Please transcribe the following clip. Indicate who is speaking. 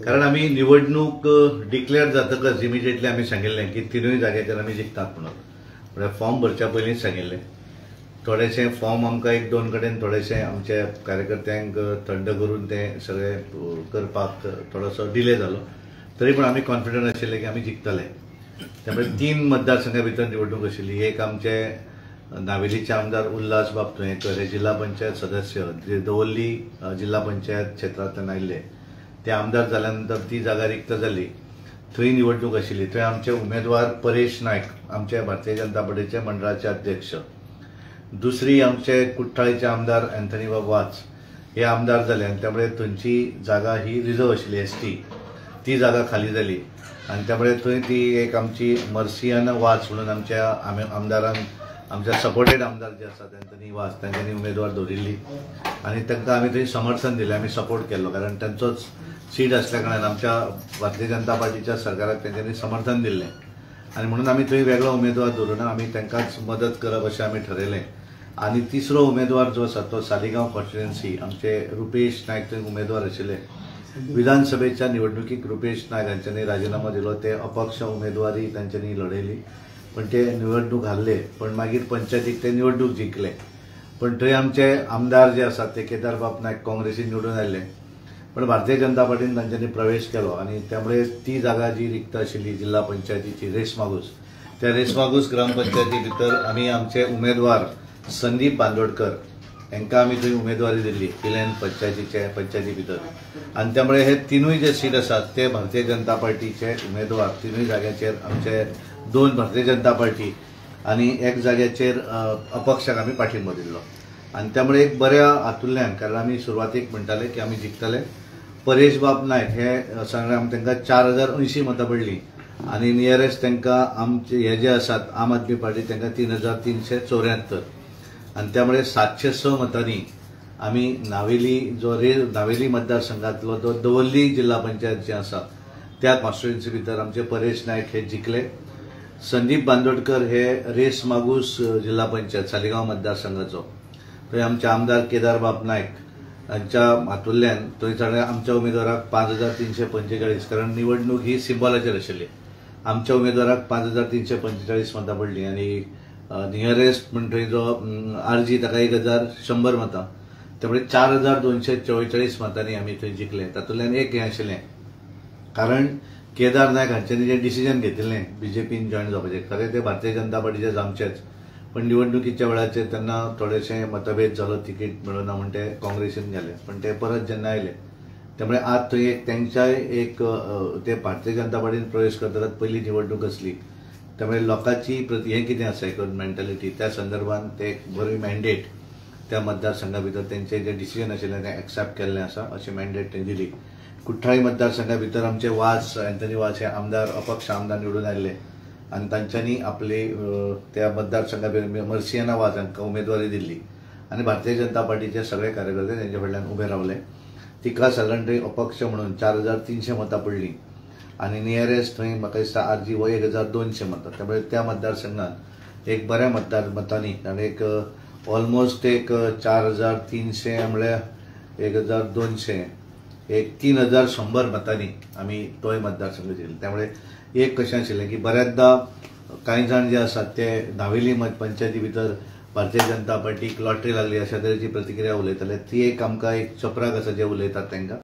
Speaker 1: कारण आमी निवडणूक डिक्लेअर जातकच इमिजिएटली आमी सांगिल्लें की तिनूय जाग्याचेर आमी जिखतात म्हणून. म्हळ्यार फॉर्म भरच्या पयलींच सांगिल्लें. थोडेशे फॉर्म आमकां एक दोन कडेन थोडेशे आमच्या कार्यकर्त्यांक थंड करून ते सगळे करपाक थोडोसो डिले जालो, तरी पण आमी कॉन्फिडंट आशिल्ले की आमी जिखतले. त्यामुळे 3 मतदारसंघा भितर निवडणूक आशिल्ली. एक आमचे नावेलीचे आमदार उल्हास बाब तुयेंकर हे जिल्हा पंचायत सदस्य जे दवर्ली जिल्हा पंचायत क्षेत्रांतल्यान आयिल्ले, ते आमदार जाल्या नंतर ती जागा रिक्त जाली, थंय निवडणूक आशिल्ली. थंय आमचे उमेदवार परेश नायक आमचे भारतीय जनता पार्टीचे मंडळाचे अध्यक्ष, दुसरी आमचे कुठ्ठाळीचे आमदार अँथनी बाब वाज हे आमदार जाले आनी त्यामुळे थंयची जागा ही रिजर्व आशिल्ली एसटी, ती जागा खाली जाली आनी त्यामुळे थंय ती एक आमची मर्सियाना वाज म्हणून आमच्या आमदारान आमच्या सपोर्टेड आमदार जे आसात अँथनी वाज तांच्यांनी उमेदवार दवरिल्ली आनी तांकां आमी थंय समर्थन दिलें, आमी सपोर्ट केल्लो, कारण तांचोच सीट आसल्या कारणान आमच्या भारतीय जनता पार्टीच्या सरकाराक तांच्यांनी समर्थन दिल्लें आनी म्हणून आमी थंय वेगळो उमेदवार दवरुना, आमी तांकांच मदत करप अशें आमी ठरयलें. आनी तिसरो उमेदवार जो आसा तो सालिगांव कॉन्स्टिट्युएन्सी आमचे रुपेश नायक थंय उमेदवार आशिल्ले. विधानसभेच्या निवडणुकीक रुपेश नायक हांच्यांनी राजिनामो दिलो, ते अपक्ष उमेदवारी तांच्यांनी लढयली, पण ते निवडणूक हारले, पण मागीर पंचायतीक ते निवडणूक जिखले. पण थंय आमचे आमदार जे आसात ते केदारबाब नायक काँग्रेसीन निवडून आयले, पण भारतीय जनता पार्टीन तांच्यांनी प्रवेश केलो आनी त्यामुळे ती जागा जी रिक्त आशिल्ली जिल्हा पंचायतीची रेसमागूस, त्या रेसमागूस ग्रामपंचायती भितर आमी आमचे उमेदवार संदीप बांदोडकर हांकां आमी थंय उमेदवारी दिल्ली पिलेन पंचायतीचे पंचायती भितर. आनी त्यामुळे हे तिनूय जे सीट आसात ते भारतीय जनता पार्टीचे उमेदवार तिनूय जाग्याचेर आमचे 2 भारतीय जनता पार्टी आनी एक जाग्याचेर अपक्षाक आमी पाठिंबो दिल्लो. आनी त्यामुळे एक बऱ्या हातूंतल्यान, कारण आमी सुरवातीक म्हणटाले की आमी जिखतले. परेश बाब नायक हे सांगले तांकां 4080 मतां पडलीं आनी नियरेस्ट तांकां आमचे हे जे आसात आम आदमी पार्टी तांकां 3374 आनी त्यामुळे 706 मतांनी आमी नावेली जो नावेली मतदारसंघातलो जो दवर्ली जिल्हा पंचायत जी आसा त्या कॉन्स्टिट्युएन्सी भितर आमचे परेश नायक हे जिखले. संदीप बांदोडकर हे रेस मागूस जिल्हा पंचायत सालिगांव मतदारसंघाचो, थंय आमचे आमदार केदारबाब नायक हांच्या हातूंतल्यान थंय ताणें आमच्या उमेदवाराक 5345, कारण निवडणूक ही सिंबॉलाचेर आशिल्ली, आमच्या उमेदवाराक 5345 मतां पडलीं आनी नियरेस्ट म्हण थंय जो आरजी ताका 1100 मतां, त्यामुळे 4244 मतांनी आमी थंय जिखले. तातूंतल्यान एक हें आशिल्लें, कारण केदार नायक हांच्यांनी जें डिसिजन घेतिल्लें बीजेपीन जॉयन जावपाचें, खरें ते भारतीय जनता पार्टीचे जामचेच, पण निवडणुकीच्या वेळाचेर तेन्ना थोडेशे मतभेद जालो, तिकीट मेळना म्हण ते काँग्रेसीन गेले, पण ते परत जेन्ना आयले त्यामुळे आज थंय एक तेंच्याय एक ते भारतीय जनता पार्टीन प्रवेश करतकच पयली निवडणूक आसली, त्यामुळे लोकांची हें कितें आसा एक मेंटॅलिटी त्या संदर्भान ते एक बरी मॅन्डेट त्या मतदारसंघा भितर तेंचें जें डिसिजन आशिल्लें तें एक्सेप्ट केल्लें आसा अशी मॅन्डेट थंय दिली. कुठ्ठाळी मतदारसंघा भितर आमचे वाज अँथनी वाज हे आमदार अपक्ष आमदार निवडून आयिल्ले आनी तांच्यांनी आपले त्या मतदारसंघा भितर मर्सियाना वाज हांकां उमेदवारी दिल्ली आनी भारतीय जनता पार्टीचे सगळे कार्यकर्ते तेंचे फाटल्यान उबे रावले. तिका सादारण थंय अपक्ष म्हणून 4300 मतां पडलीं आनी नियरेस्ट थंय म्हाका दिसता आरजी हो 1200 मतां, त्यामुळे त्या मतदारसंघात एक बऱ्या मतदार मतांनी आनी एक ऑलमोस्ट एक 4300 म्हळ्यार 1200 एक 3100 मतांनी आमी तोय मतदारसंघ जिखलो. त्यामुळे एक कशें आशिल्लें की बऱ्याचदा कांय जाण जे आसात ते नावेली पंचायती भितर भारतीय जनता पार्टीक लॉटरी लागली अशा तरेची प्रतिक्रिया उलयताले, ती एक आमकां एक चपराक आसा जे उलयतात तांकां.